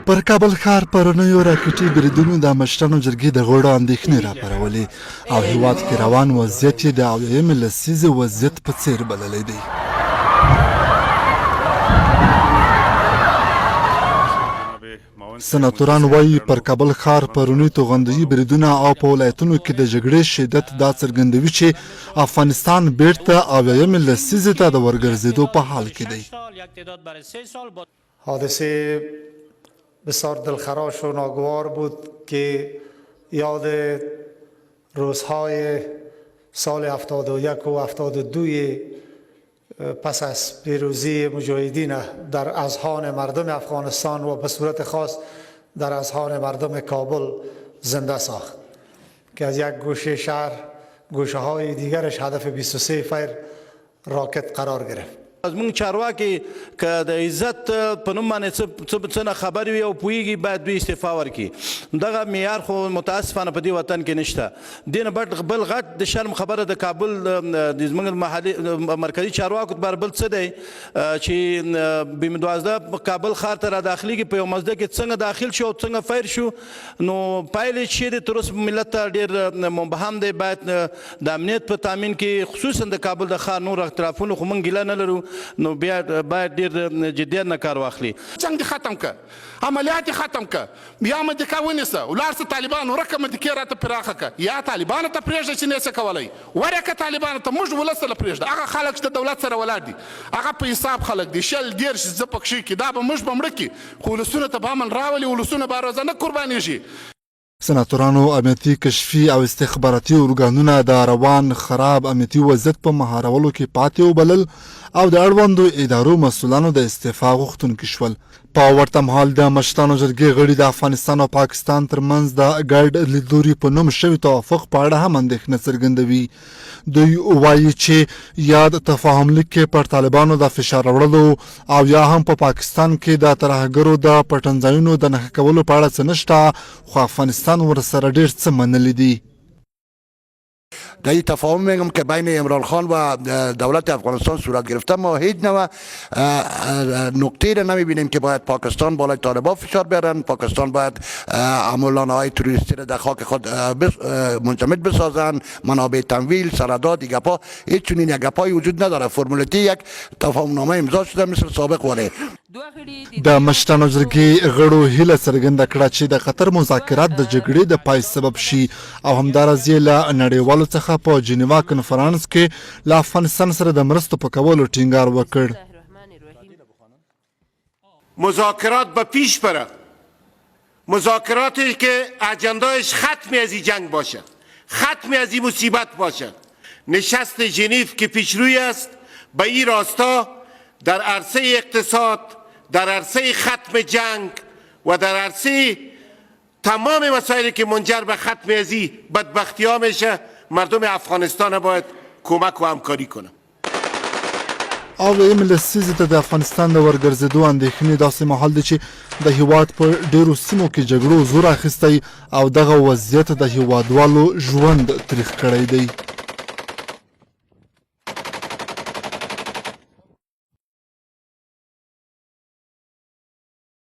پر کابل ښار پرونیو راکټي بریدونو د مشرانو جرګې د غړو اندېښنې راپارولې او هیواد کې روان وضعیت یې د اویایمې لسیزې وضعیت په څېر بللی دی. سناتوران وايي، پر کابل ښار پروني توغندويي بریدونه او په ولایتونو کې د جګړې شدت دا څرګندوي چې افغانستان بېرته اویایمې لسیزې ته د ورګرځېدو په حال کې دی. حادثه بسیار دلخراش و ناگوار بود که یاد روزهای سال 71 و 72 پس از پیروزی مجاهدین در اذهان مردم افغانستان و به صورت خاص در اذهان مردم کابل زنده ساخت که از یک گوشه شهر گوشه های دیگرش هدف 23 فیر راکت قرار گرفت. زمونږ چارواکي که د عزت په نوم باندې څه څه نه خبر وي او پوهیږي، باید دوی استعفا ورکړي. دغه معیار خو متاسفانه په دې وطن کې نشته. دې نه بټ بل غټ د شرم خبره د کابل د زمونږ محلي مرکزي چارواکو لپاره بل څه دی چې بیم 12 کابل ښار ته را داخليږي، په یو مزده کې څنګه داخل شو او څنګه فیر شو، نو پایلې چې د تر اوسه ملت ته ډېر مبهم دی. باید د امنیت په تامین کې، خصوصا د کابل د ښار، نور اختلافونو خو موږ ګیله نه لرو، نو بیا باید ډېر جدیت نه کار واخلي. جنګ دې ختم که، عملیات دې ختم که، یا مدیکه ونیسه ولاړ سه طالبان ورکه، مدیکې راته پراخه که، یا طالبانو ته پرېږده چې نه سې کولی ورکه که طالبانو ته، موږ ولس ته پرېږده. هغه خلک چې د دولت سره ولاړ دي هغه په حساب خلک دي، 20 30 زه پکښې کي دا به موږ به مړه کي، خو ولسونه ته به امن راولي، ولسونه به روزانه قربانیږي. سناتورانو امنیتي، کشفي او استخباراتي ارګانونه د روان خراب امنیتي وضعیت په مهارولو کې پاتې وبلل او د اړوندو ادارو مسؤلانو د استعفا غوښتونکي شول. په ورته مهال د مشرانو جرګې غړي د افغانستان او پاکستان ترمنځ د ګډ لیدلوري په نوم شوي توافق په اړه هم اندېښنه څرګندوي. دوی وايي چې یاد تفاهم لیک کې پر طالبانو د فشار راوړلو او یا هم په پاکستان کې د ترهګرو د پټنځایونو د نښه کولو په اړه څه نشته، خو افغانستان ورسره ډېر څه منلي دي. در این تفاهم میگم که بین عمران خان و دولت افغانستان صورت گرفته، ما هیچ نوع نقطه را نمیبینیم که باید پاکستان بالای طالبان فشار بیارن، پاکستان باید عمولان های تروریستی را در خاک خود منجمد بسازن، منابع تمویل سندات گپا، هیچ چنین یک گپای وجود نداره. فرمولتی یک تفاهم نامه امضا شده مثل سابق واره. د مشرانو جرګې غړو هیله څرګنده کړه چې د قطر مذاکرات د جګړې د پای سبب شي او همداراز یې له نړیوالو څخه په جنیوا کنفرانس کې له افغانستان سره د مرستو په کولو ټینګار وکړ. مذاکرات به پیش بره، مذاکراتی که اجندایش ختمی از این جنگ باشه، ختمی از این مصیبت باشه. نشست ژنیو که پیشروی است به این راستا در عرصه اقتصاد، در عرصه ختم جنگ و در عرصه تمام مسائلی که منجر به ختم از این بدبختی ها میشه، مردم افغانستان باید کمک و همکاری کنه. اویایمې لسیزې ته د افغانستان د ورګرځېدو اندېښنې داسې مهال دي چې د هیواد په ډېرو سیمو کې جګړو زور اخیستی او دغه وضعیت د هیوادوالو ژوند تریخ کړی دی.